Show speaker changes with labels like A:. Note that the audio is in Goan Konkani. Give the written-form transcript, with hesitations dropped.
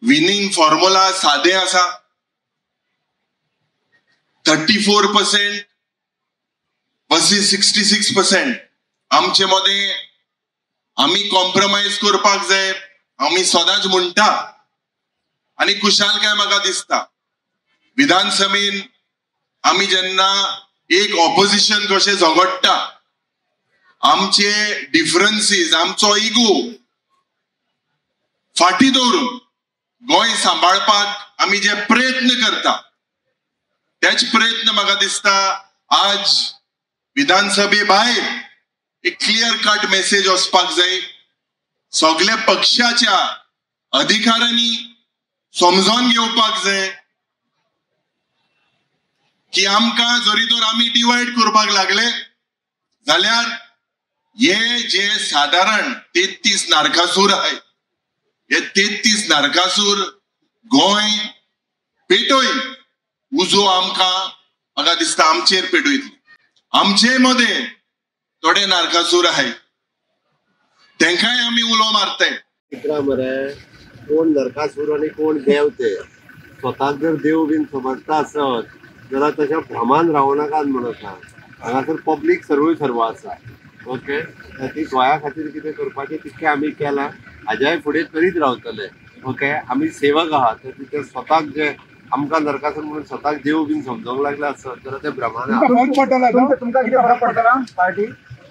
A: विनिंग फॉर्म्युला सादे आसा, 34% वर्सीस 66%. आमचे मदें आमी कॉम्प्रोमायज करपाक जाय, आमी सदांच म्हणटा आनी खुशालकाय म्हाका दिसता. विधानसभेन आमी जेन्ना एक ऑपोजिशन कशें झगडटा, आमचे डिफरन्सीस, आमचो इगो फाटी दवरून गोंय सांबाळपाक आमी जे प्रयत्न करता, तेच प्रयत्न म्हाका दिसता आज विधानसभे भायर एक क्लियर कट मेसेज वचपाक जाय. सगल्या पक्षाच्या अधिकाऱ्यांनी समजून घेवपाक जाय की आमकां जरी तर आमी डिवायड करपाक लागले जाल्यार हे जे सादारण 33 नरकासूर आहे, हे 33 नरकासूर गोंय पेटोय उजो आमकां म्हाका दिसता आमचेर पेटयतले. आमचे मदें थोडे नरकासूर आहे, तेंकांय आमी उलो मारताय.
B: चित्रां मरे कोण नरकासूर आनी कोण देव ते स्वताक जर देव बीन समजता आसत जाल्यार तशें भ्रमान रावं नाकात म्हणून आसा. हांगासर पब्लीक सर्वय सर्व आसा. ओके, ती गोंया खातीर कितें करपाचें तितकें आमी केलां, हाज्याय फुडें करीत रावतले. ओके, आमी सेवक आहा, तर तितून स्वताक जे आमकां नरकासूर म्हणून स्वताक देव बीन समजूंक लागले आसत जाल्यार ते भ्रमान आहा.
C: तुमकां कितें फरक पडटला पार्टी?